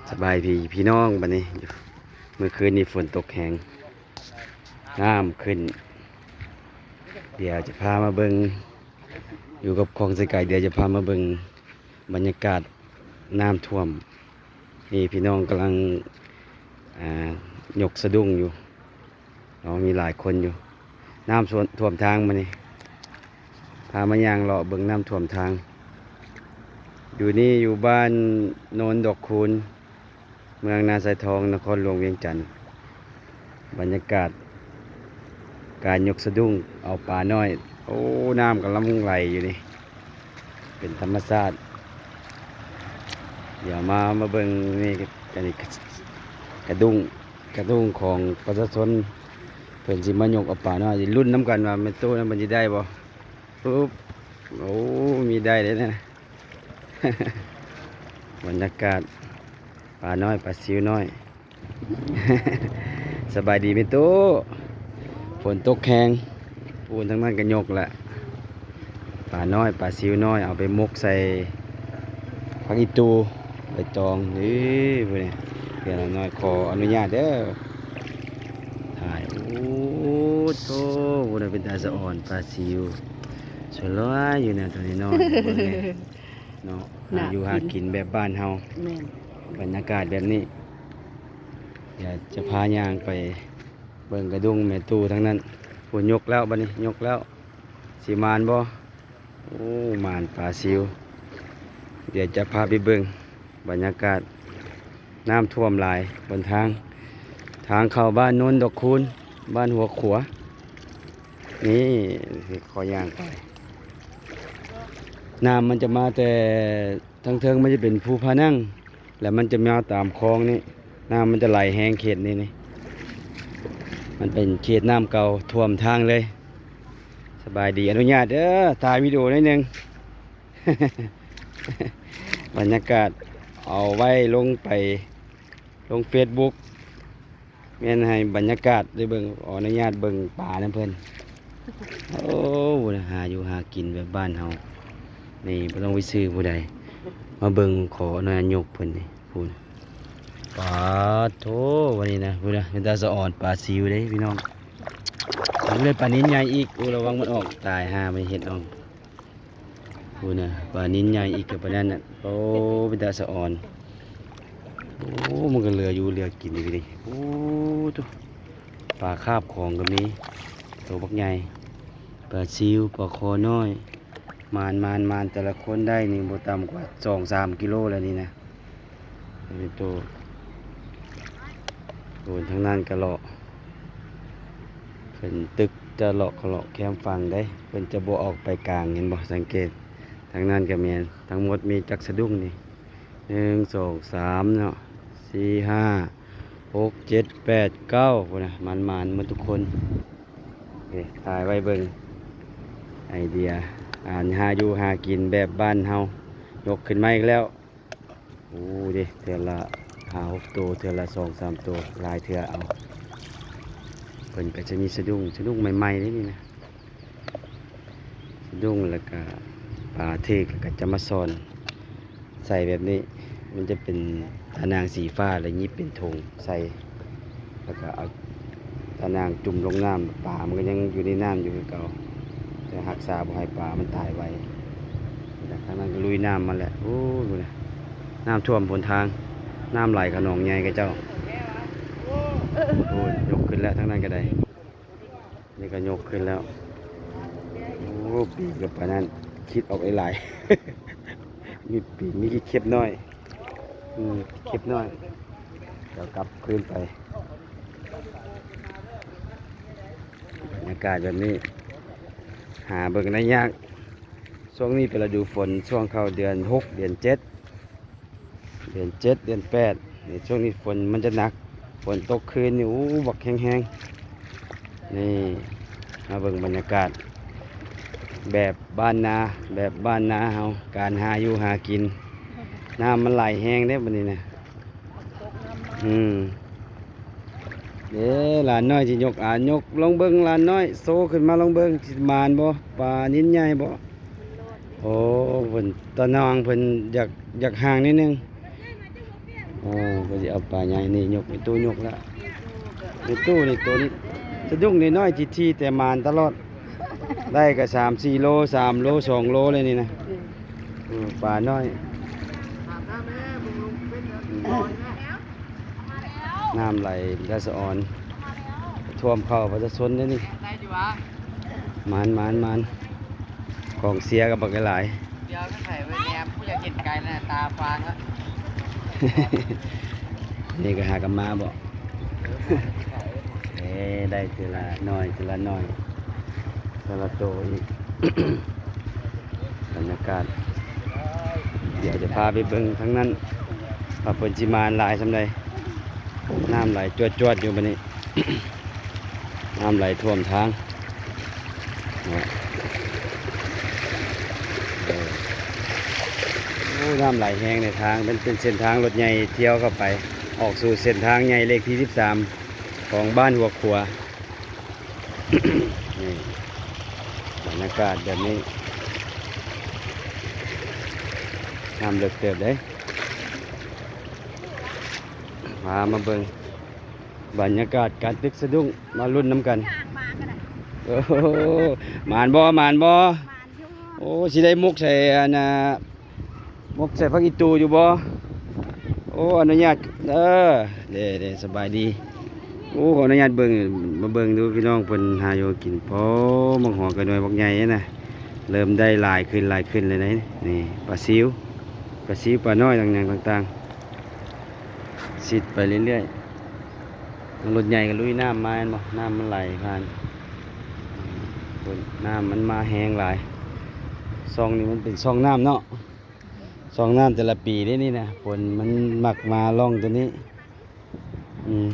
ສະບາຍດີພີ່ນ້ອງ ບັດນີ້ ມື້ຄືນນີ້ຝົນຕົກແຮງ ນ້ຳຂຶ້ນ. ດຽວຈະພາມາເບິ່ງ ຢູ່ກັບຂອງສາຍໄກ ດຽວຈະພາມາເບິ່ງບັນຍາກາດນ້ຳຖ້ວມ. ນີ້ພີ່ນ້ອງກຳລັງ ອ່າ ຍົກສະດຸ້ງຢູ່. ເນາະ ມີຫຼາຍຄົນຢູ່. ນ້ຳຖ້ວມ ຖ້ວມທາງມື້ນີ້ ພາມາຍ່າງເລາະເບິ່ງນ້ຳຖ້ວມທາງ. ຢູ່ນີ້ຢູ່ບ້ານໂນນດອກຄູນ ເມືອງນາຊາຍທອງ ນະຄອນຫຼວງວຽງຈັນ. ບັນຍາກາດການຍົກສະດຸ້ງເອົາປານ້ອຍ. ໂອ້ ນ້ຳກຳລັງໄຫຼຢູ່ນີ້. ເປັນທຳມະຊາດ. ດຽວມາ ມາເບິ່ງນີ້ ອັນນີ້ກະ ກະດຸ້ງ ກະດຸ້ງຂອງປະຊາຊົນ ເພິ່ນຊິມາຍົກເອົາປານ້ອຍ. ລຸ້ນນຳກັນວ່າແມ່ຕູ້ນັ້ນເພິ່ນຊິໄດ້ບໍ່? ປຶບ ໂອ້ ມີໄດ້ເດ້ນະ. ບັນຍາກາດປານ້ອຍ ປາຊິວນ້ອຍ. ສະບາຍດີແມ່ຕູ້. ຝົນຕົກແຮງ ປູນທາງນັ້ນກະຍົກລະ ປານ້ອຍ ປາຊິວນ້ອຍ ເອົາໄປໝົກໃສ່ຜັກອີຕູ ໃບຕອງ. ນີ້ ເພື່ອນນ້ອຍ ຂໍອະນຸຍາດເດີ ຖ່າຍ. ໂອ້ ໂທ້ ເປັນຕາສະອອນ ປາຊິວ ສ່ວນຫຼາຍຢູ່ນະ ຕອນນີ້ເນາະ ເບິ່ງແນ່ເນາະ. ຫາຢູ່ຫາກິນແບບບ້ານເຮົາ. ແມ່ນ. ບັນຍາກາດແບບນີ້ ດຽວຈະພາຍ່າງໄປເບິ່ງກະດຸ້ງແມ່ຕູ້ທາງນັ້ນ. ພຸ້ນ ຍົກແລ້ວ ບັດນີ້ຍົກແລ້ວ ຊິໝານບໍ່? ໂອ້ ໝານປາຊິວ. ດຽວຈະພາໄປເບິ່ງບັນຍາກາດ ນ້ຳຖ້ວມຫຼາຍບົນທາງ ທາງເຂົ້າບ້ານໂນນດອກຄູນ ບ້ານຫົວຂົວ. ນີ້ ຂໍຍ່າງໄປ ນ້ຳມັນຈະມາແຕ່ທາງເທິງ ມັນຈະເປັນພູພະນັງ ແລ້ວມັນຈະມາຕາມຄອງນີ້. ນ້ຳມັນຈະໄຫຼແຮງເຂດນີ້ນີ້ ມັນເປັນເຂດນ້ຳເກົ່າ ຖ້ວມທາງເລີຍ. ສະບາຍດີ ອະນຸຍາດເດີ ຖ່າຍວິດີໂອໜ້ອຍໜຶ່ງ. ບັນຍາກາດ ເອົາໄວ້ລົງໄປ ລົງເຟສບຸກ ແມ່ນໃຫ້ບັນຍາກາດໄດ້ເບິ່ງ. ຂໍອະນຸຍາດເບິ່ງປານຳເພິ່ນ. ໂອ້ ຫາຢູ່ຫາກິນແບບບ້ານເຮົານີ້ ບໍ່ຕ້ອງໄປຊື້ຜູ້ໃດ ມາເບິ່ງ. ຂໍອະນຸຍາດຍົກເພິ່ນນີ້. ພຸ້ນ ປາດໂທ້ ວັນນີ້ນະ ພຸ້ນນະ ເປັນຕາສະອອນ ປາຊິວເດ້ພີ່ນ້ອງ. ເລີຍປານິນໃຫຍ່ອີກ. ໂອ້ ລະວັງມັນອອກ ຕາຍຫ່າ ມັນເຮັດອອກ. ພຸ້ນນະ ປານິນໃຫຍ່ອີກກະປານນັ້ນນະ. ໂອ້ ເປັນຕາສະອອນ. ໂອ້ ມັນກະເຫຼືອຢູ່ເຫຼືອກິນອີກເດ. ໂອ້ ໂທ້ ປາຄາບຂອງກະມີ ໂຕບັກໃຫຍ່ ປາຊິວ ປາຄໍນ້ອຍ. ໝານ ໝານ ໝານ ແຕ່ລະຄົນໄດ້ນີ້ບໍ່ຕ່ຳກວ່າສອງສາມກິໂລແລ້ວນີ້ນະ. ໂຕ ໂຕທາງນັ້ນກະເລາະ ເພິ່ນຕຶກຈະເລາະ ເລາະແຄມຝັ່ງເດ້ ເພິ່ນຈະບໍ່ອອກໄປກາງ. ເຫັນບໍ່? ສັງເກດ ທາງນັ້ນກະແມ່ນ. ທັງໝົດມີຈັກສະດຸ້ງນີ້? ໜຶ່ງ ສອງ ສາມເນາະ ສີ່ ຫ້າ ຫົກ ເຈັດ ແປດ ເກົ້າ ພຸ້ນນະ. ໝານໆໝົດທຸກຄົນ. ນີ້ ຖ່າຍໄວ້ເບິ່ງ ໄອເດຍ ການຫາຢູ່ຫາກິນແບບບ້ານເຮົາ. ຍົກຂຶ້ນມາອີກແລ້ວ. ໂອ້ ເດ້ ເທື່ອລະຫ້າຫົກໂຕ ເທື່ອລະສອງສາມໂຕ ຫຼາຍເທື່ອເອົາ. ເພິ່ນກະຈະມີສະດຸ້ງ ສະດຸ້ງໃໝ່ໆເດ້ນີ້ນະ. ສະດຸ້ງ ແລ້ວກະປາຖືກ ແລ້ວກະຈະມາສອນໃສ່ແບບນີ້. ມັນຈະເປັນຕາໜ່າງສີຟ້າ ແລ້ວຫຍິບເປັນຖົງໃສ່ ແລ້ວກະເອົາຕາໜ່າງຈຸ່ມລົງນ້ຳ. ປາມັນກະຍັງຢູ່ໃນນ້ຳຢູ່ຄືເກົ່າ ແຕ່ຮັກສາບໍ່ໃຫ້ປາມັນຕາຍໄວ. ທາງນັ້ນກະລຸຍນ້ຳມາແລ້ວ. ໂອ້ຍ ພຸ້ນນະ ນ້ຳຖ້ວມຫົນທາງ ນ້ຳໄຫຼເຂົ້າໜອງໃຫຍ່ເຂົາເຈົ້າ. ໂອ້ຍ ຍົກຂຶ້ນແລ້ວ ທາງນັ້ນກະໄດ້. ນີ້ກະຍົກຂຶ້ນແລ້ວ. ໂອ້ ປີກກະປານນັ້ນ ຄິດອອກຫຼາຍໆ. ມີປີກ ມີຂີ້ເຂັບນ້ອຍ ອືມ ຂີ້ເຂັບນ້ອຍ. ດຽວກັບຄືນໄປ. ບັນຍາກາດແບບນີ້ ຫາເບິ່ງໄດ້ຍາກ. ຊ່ວງນີ້ເປັນລະດູຝົນ ຊ່ວງເຂົ້າເດືອນຫົກ ເດືອນເຈັດ ເດືອນເຈັດ ເດືອນແປດ ນີ້ ຊ່ວງນີ້ຝົນມັນຈະໜັກ. ຝົນຕົກຄືນນີ້ ໂອ້ ບັກແຮງໆ. ນີ້ ມາເບິ່ງບັນຍາກາດແບບບ້ານນາ ແບບບ້ານນາເຮົາ ການຫາຢູ່ຫາກິນ. ນ້ຳມັນໄຫຼແຮງເດ້ບັດນີ້ນະ. ອືມ ເດ້ ຫຼານນ້ອຍຊິຍົກ ອາ ຍົກລອງເບິ່ງ ຫຼານນ້ອຍ ໂຊຂຶ້ນມາລອງເບິ່ງ ຊິໝານບໍ່? ປານິນໃຫຍ່ບໍ່? ໂອ້ ເພິ່ນ ຕາໜ່າງເພິ່ນຢາກ ຢາກຫ່າງໜ້ອຍໜຶ່ງ. ເອີ ເພິ່ນຊິເອົາປາໃຫຍ່ນີ້ ຍົກ ແມ່ຕູ້ຍົກແລ້ວ ແມ່ຕູ້ນີ້ ໂຕນີ້ ສະດຸ້ງນ້ອຍໆ ຖີ່ໆ ແຕ່ໝານຕະຫຼອດ ໄດ້ກໍສາມສີ່ໂລ ສາມໂລ ສອງໂລເລີຍນີ້ນະ. ອືມ ປານ້ອຍ ອືມ ນ້ຳໄຫຼລະສະອອນ ຖ້ວມເຂົ້າປະຊາຊົນເດ້ນີ້. ໝານ ໝານ ໝານ ກອງເຊຍກໍບັກຫຼາຍ ດຽວໃຜໄປແນມ ຜູ້ຢາກເຫັນໄກນະ ຕາຟາງລະ ນີ້ກໍຫາກັນມາບໍ? ເອີ ໄດ້ເທື່ອລະໜ້ອຍ ເທື່ອລະໜ້ອຍ ເທື່ອລະໂຕອີກ. ບັນຍາກາດ ດຽວຈະພາໄປເບິ່ງທາງນັ້ນ ວ່າເພິ່ນຊິມາຫຼາຍສ່ຳໃດ. ນ້ຳໄຫຼຈວດໆ ຢູ່ບັດນີ້ ນ້ຳໄຫຼຖ້ວມທາງ ເອີ ໂອ້ ນ້ຳໄຫຼແຮງໃນທາງ ເປັນ ເປັນເສັ້ນທາງລົດໃຫຍ່ທ່ຽວເຂົ້າໄປ ອອກສູ່ເສັ້ນທາງໃຫຍ່ເລກທີສິບສາມ ຂອງບ້ານຫົວຂົວ. ນີ້ ບັນຍາກາດແບບນີ້ ນ້ຳເລິກເຕີບເດ້. ພາມາເບິ່ງບັນຍາກາດການຕຶກສະດຸ້ງ ມາລຸ້ນນຳກັນ. ໂອ້ໂຫ ໝານບໍ່ ໝານບໍ່? ໂອ້ ຊິໄດ້ໝົກໃສ່ອັນນ່າ ໝົກໃສ່ຜັກອີ່ຕູຢູ່ບໍ່? ໂອ້ ອະນຸຍາດເດີ ເດ້ ເດ້ ສະບາຍດີ. ໂອ້ ຂໍອະນຸຍາດເບິ່ງ ມາເບິ່ງດູພີ່ນ້ອງເພິ່ນຫາຢູ່ກິນ. ພໍໝາກຫອກກະໜ່ວຍບັກໃຫຍ່ນະ ເລີ່ມໄດ້ຫຼາຍຂຶ້ນ ຫຼາຍຂຶ້ນແລ້ວເດ້. ນີ້ປາຊິວ ປາຊິວ ປານ້ອຍຕ່າງຫຍັງຕ່າງໆ ຊິດໄປເລື້ອຍໆ. ລົດໃຫຍ່ກໍລຸຍນ້ຳມາແມ່ນບໍ່? ນ້ຳມັນໄຫຼຜ່ານ ໂອ້ຍ ນ້ຳມັນມາແຮງຫຼາຍ. ຊ່ອງນີ້ມັນເປັນຊ່ອງນ້ຳເນາະ ຊ່ອງນ້ຳແຕ່ລະປີເດ້ນີ້ນະ ຝົນມັນມັກມາລ່ອງໂຕນີ້. ອືມ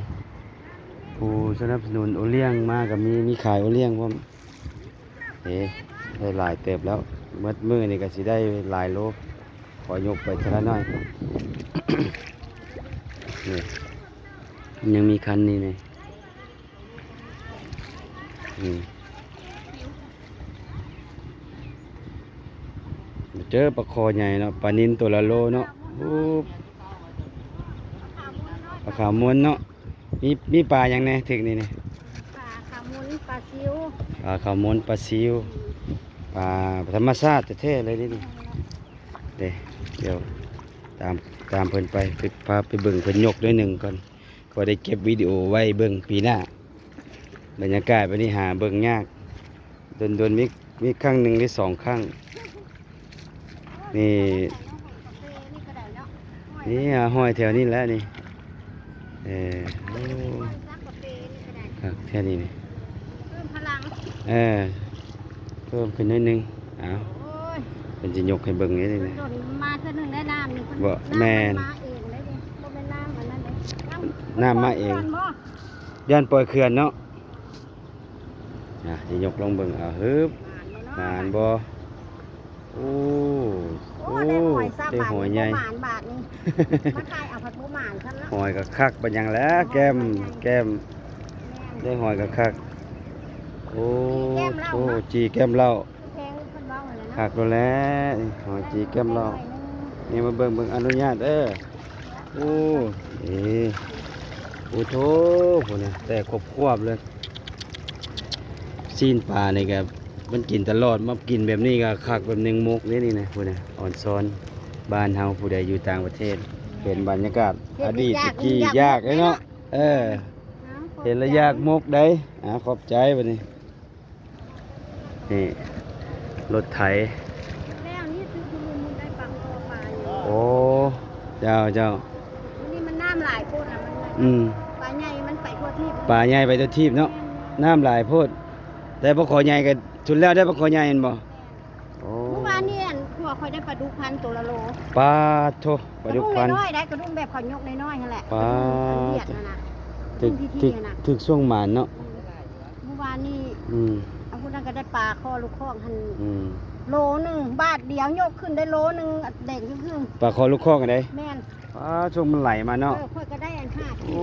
ຜູ້ສະໜັບສະໜູນໂອລ້ຽງມາກໍມີ ມີຂາຍໂອລ້ຽງພ້ອມ. ເອີ ໄດ້ຫຼາຍເຕີບແລ້ວ ໝົດມື້ນີ້ກໍຊິໄດ້ຫຼາຍໂລ. ຂໍຍົກໄປເທື່ອລະໜ້ອຍ. ນີ້ ຍັງມີຄັນນີ້ນີ້ ອືມ ເຈີປາຄໍໃຫຍ່ເນາະ ປານິນໂຕລະໂລເນາະ. ໂອ້ ປາຂາວມົນເນາະ. ມີ ມີປາຫຍັງແດ່ຖືກນີ້ນີ້? ປາຂາວມົນ ປາຊິວ ປາຂາວມົນ ປາຊິວ ປາທຳມະຊາດແທ້ໆເລີຍນີ້. ເດ້ ດຽວຕາມ ຕາມເພິ່ນໄປ ໄປ ພາໄປເບິ່ງເພິ່ນຍົກໜ້ອຍໜຶ່ງກ່ອນ ພໍໄດ້ເກັບວິດີໂອໄວ້ເບິ່ງປີໜ້າ. ບັນຍາກາດແບບນີ້ຫາເບິ່ງຍາກ ດົນໆ ມີ ມີຄັ້ງໜຶ່ງຫຼືສອງຄັ້ງ. ນີ້ ນີ້ຫາຫອຍແຖວນີ້ແຫຼະນີ້. ເອີ ໂອ້ ຄັກແທ້ນີ້ນີ້. ເອີ ເພີ່ມຂຶ້ນໜ້ອຍໜຶ່ງ. ເອົາ ເພິ່ນຊິຍົກໃຫ້ເບິ່ງເດ້ນີ້. ມາເທື່ອໜຶ່ງໄດ້ນ້ຳນີ້ ບໍ່ ນ້ຳມັນມາເອງເດ້ນີ້ ບໍ່ແມ່ນນ້ຳອັນນັ້ນເດ້. ນ້ຳມາເອງ ຢ້ານປ່ອຍເຂື່ອນເນາະ. ອ່ະ ຊິຍົກລອງເບິ່ງ. ເອົາ ຮຶບ ໝານບໍ່ເນາະ? ໝານບໍ່? ໂອ້ ໂອ້ ໂອ້ ໄດ້ຫອຍຊ້ຳ ໄດ້ຫອຍໃຫຍ່ ບາດນີ້ບໍ່ໝານບາດນີ້. ມາຖ່າຍເອົາພັດບໍ່ໝານຊ້ຳເນາະ. ຫອຍກໍຄັກປານຫຍັງແຫຼະ ໂອ້ ແກ້ມ ຫອຍໃຫຍ່ ແກ້ມ ແມ່ນ ໄດ້ຫອຍກໍຄັກ. ໂອ້ ຈີ່ແກ້ມເຫຼົ້າ ໂອ້ ເນາະ ຈີ່ແກ້ມເຫຼົ້າ ຄືເພິ່ນເວົ້າຫັ້ນແຫຼະເນາະ. ຄັກໂລດແຫຼະ ຫອຍຈີ່ແກ້ມເຫຼົ້າ. ນີ້ມາເບິ່ງ ເບິ່ງ ອະນຸຍາດເດີ. ໂອ້ ເອ ໂອ້ໂທ້ ພຸ້ນນະ ແຕກຄວບໆເລີຍ. ຊີ້ນປານີ້ກະມັນກິນຕະຫຼອດ ມາກິນແບບນີ້ກະຄັກ ແບບໜຶ່ງໝົກເດ້ນີ້ນະ. ພຸ້ນນະ ອອນຊອນບ້ານເຮົາ ຜູ້ໃດຢູ່ຕ່າງປະເທດ ເຫັນບັນຍາກາດອະດີດຕະກີ້ ຢາກເດ້ເນາະ. ເອີ ເຫັນແລ້ວຢາກໝົກໄດ໋. ອ່າ ຂອບໃຈບັດນີ້. ນີ້ລົດໄຖ ແລ້ວນີ້ຄືຄຸນລຸງໄດ້ປັກຄໍປາຢູ່. ໂອ້ ເຈົ້າ ເຈົ້າ ນີ້ມັນນ້ຳຫຼາຍໂພດນະ ມັນ ອືມ ປາໃຫຍ່ມັນໄປທົ່ວທີບ ປາໃຫຍ່ໄປທົ່ວທີບເນາະ. ແມ່ນໆ ນ້ຳຫຼາຍໂພດ ແຕ່ປາຄໍໃຫຍ່ກໍສຸດແລ້ວ ໄດ້ປາຄໍໃຫຍ່ແມ່ນບໍ່? ແມ່ນ. ໂອ້ ມື້ວານນີ້ ອັນ ຜົວຂ້ອຍໄດ້ປາດຸກພັນໂຕລະໂລ. ປາໂທ້ ປາດຸກພັນ ກະດຸ້ງນ້ອຍໆໄດ໋ ກະດຸ້ງແບບເຂົາຍົກນ້ອຍໆຫັ້ນແຫຼະ. ປາ ກະດຸ້ງອັນວຽດຫັ້ນນະ ຖືກ ກະດຸ້ງທີ່ໆຫັ້ນນະ ຖືກຊ່ວງໝານເນາະ. ອືມ ມື້ວານນີ້ ອືມ ເອົາ ຜູ້ນັ້ນກໍໄດ້ປາຄໍລູກຄອກຫັ້ນ ອືມ ໂລໜຶ່ງ ບາດດຽວຍົກຂຶ້ນໄດ້ໂລໜຶ່ງ ແດງຈຶ່ງ. ປາຄໍລູກຄອກອັນໃດ? ແມ່ນ. ປາ ຊ່ວງມັນໄຫຼມາເນາະ. ເອີ ຂ້ອຍກໍໄດ້ອັນຫ້າ ໂອ້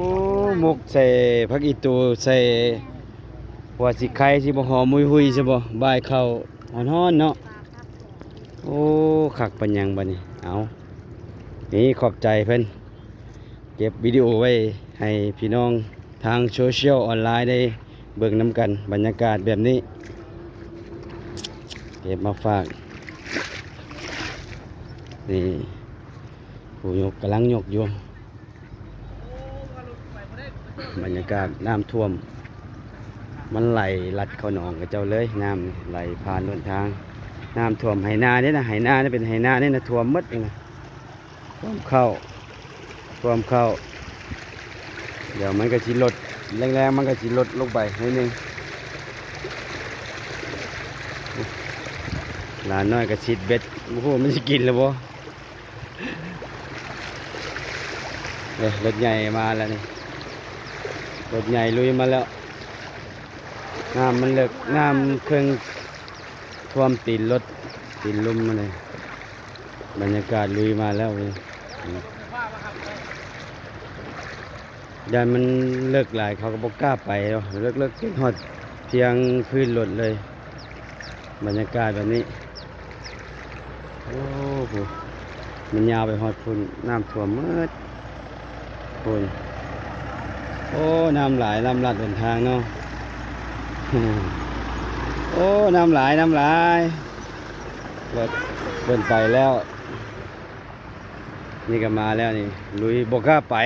ໝົກໃສ່ຜັກອີ່ຕູ່ ໃສ່ ແມ່ນ ວ່າຊິໄຄ ຊິບໍ່ຫອມຫຸຍໆ ຊິບໍ່ ບ່າຍເຂົ້າຮ້ອນໆເນາະ. ໂອ້ ຄັກປານຫຍັງບັດນີ້. ເອົາ ນີ້ຂອບໃຈເພິ່ນ. ເກັບວິດີໂອໄວ້ໃຫ້ພີ່ນ້ອງທາງໂຊຊຽວອອນລາຍໄດ້ເບິ່ງນຳກັນ ບັນຍາກາດແບບນີ້ ເກັບມາຝາກ. ນີ້ ຜູ້ຍົກກຳລັງຍົກຢູ່. ບັນຍາກາດນ້ຳຖ້ວມ ມັນໄຫຼລັດເຂົ້າໜອງເຂົາເຈົ້າເລີຍ ນ້ຳໄຫຼຜ່ານຫົນທາງ. ນ້ຳຖ້ວມໄຮ່ນາເດ້ນະ ໄຮ່ນານີ້ເປັນໄຮ່ນານີ້ນະ ຖ້ວມໝົດນີ້ນະ ຖ້ວມເຂົ້າ ຖ້ວມເຂົ້າ. ດຽວມັນກໍຊິລົດ ແລງໆ ມັນກໍຊິລົດລົງໄປໜ້ອຍໜຶ່ງ. ຫຼານນ້ອຍກໍຊິດເບັດ ບໍ່ຮູ້ມັນຊິກິນຫຼືບໍ່. ເອີ ລົດໃຫຍ່ມາແລ້ວນີ້ ລົດໃຫຍ່ລຸຍມາແລ້ວ. ນ້ຳມັນເລິກ ນ້ຳເຄິ່ງຖ້ວມຕີນລົດ ຕີນລຸ່ມມານີ້. ບັນຍາກາດລຸຍມາແລ້ວນີ້ ຢ້ານມັນເລິກຫຼາຍ ເຂົາກໍບໍ່ກ້າໄປດອກ ເລິກໆ ຈົນຮອດພຽງພື້ນລົດເລີຍ. ບັນຍາກາດແບບນີ້ ໂອ້ໂຫ ມັນຍາວໄປຮອດພຸ້ນ ນ້ຳຖ້ວມໝົດພຸ້ນ. ໂອ້ ນ້ຳຫຼາຍ ນ້ຳລັດຫົນທາງເນາະ. ໂອ້ ນ້ຳຫຼາຍ ນ້ຳຫຼາຍ ລົດເພິ່ນໄປແລ້ວ. ນີ້ກໍມາແລ້ວນີ້ ລຸຍ ບໍ່ກ້າໄປ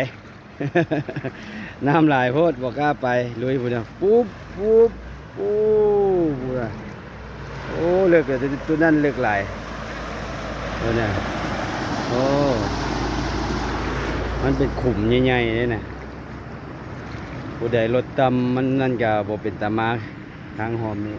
ນ້ຳຫຼາຍໂພດ ບໍ່ກ້າໄປ ລຸຍພຸ້ນນະ ປຸບ ປຸບ ໂອ້ ພຸ້ນນະ. ໂອ້ ເລິກ ແຕ່ຈຸດນັ້ນເລິກຫຼາຍ ເບິ່ງນະ. ໂອ້ ມັນເປັນຂຸມໃຫຍ່ໆເດ້ນະ ຜູ້ໃດລົດຕ່ຳມັນນັ້ນກໍບໍ່ເປັນຕາມາ ທາງຮ່ອມນີ້.